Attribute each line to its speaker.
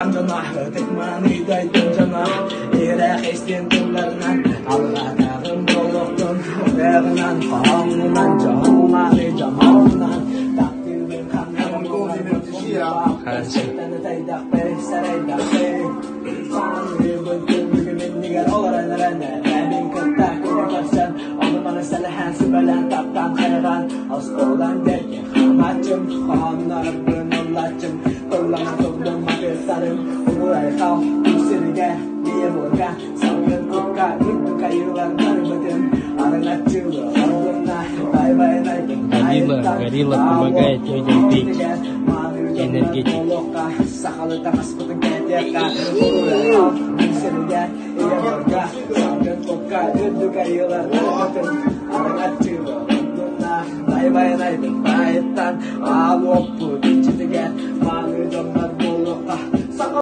Speaker 1: Дьоно ытык-мааны дойдум дьоно, иһирэх истиҥ тылларынан алҕаатаҕым буолуохтун, ырыаҕынан, хоһоонунан, дьоһун-мааны дьоммунан таптыыбын ханна
Speaker 2: Хорошо.
Speaker 1: Саныыбын түннүгүм иннигэр олорон эрэн эбээбин кытта күнү көрсөн, ону-маны сэлэһэн, сүбэлээн, таптаан, хайҕаан, оскуолам диэки хаамааччым, хоһооннорбун ыллааччым, тыллана турдум матыыстарым, уруй-айхал, күн сиригэр, ийэ буорга, салгын кукка, үрдүк айыылар барыбытын араҥаччылыы ордунна, бай-байанайбын
Speaker 2: Горилла,
Speaker 1: айыттан,
Speaker 2: горилла
Speaker 1: аал
Speaker 2: помогает
Speaker 1: уоппут
Speaker 2: людям пить
Speaker 1: иччитигэр, мааны дьоннор
Speaker 2: энергетики.
Speaker 1: буолуохха, сахалы таҥаспытын кэтиэххэ, уруй-айхал, күн сиригэр, ийэ буорга, салгын кукка, үрдүк айыылар барыбытын араҥаччылыы ордунна, бай-байанайбын айыттан, аал уоппут иччитигэр, мааны дьоннор.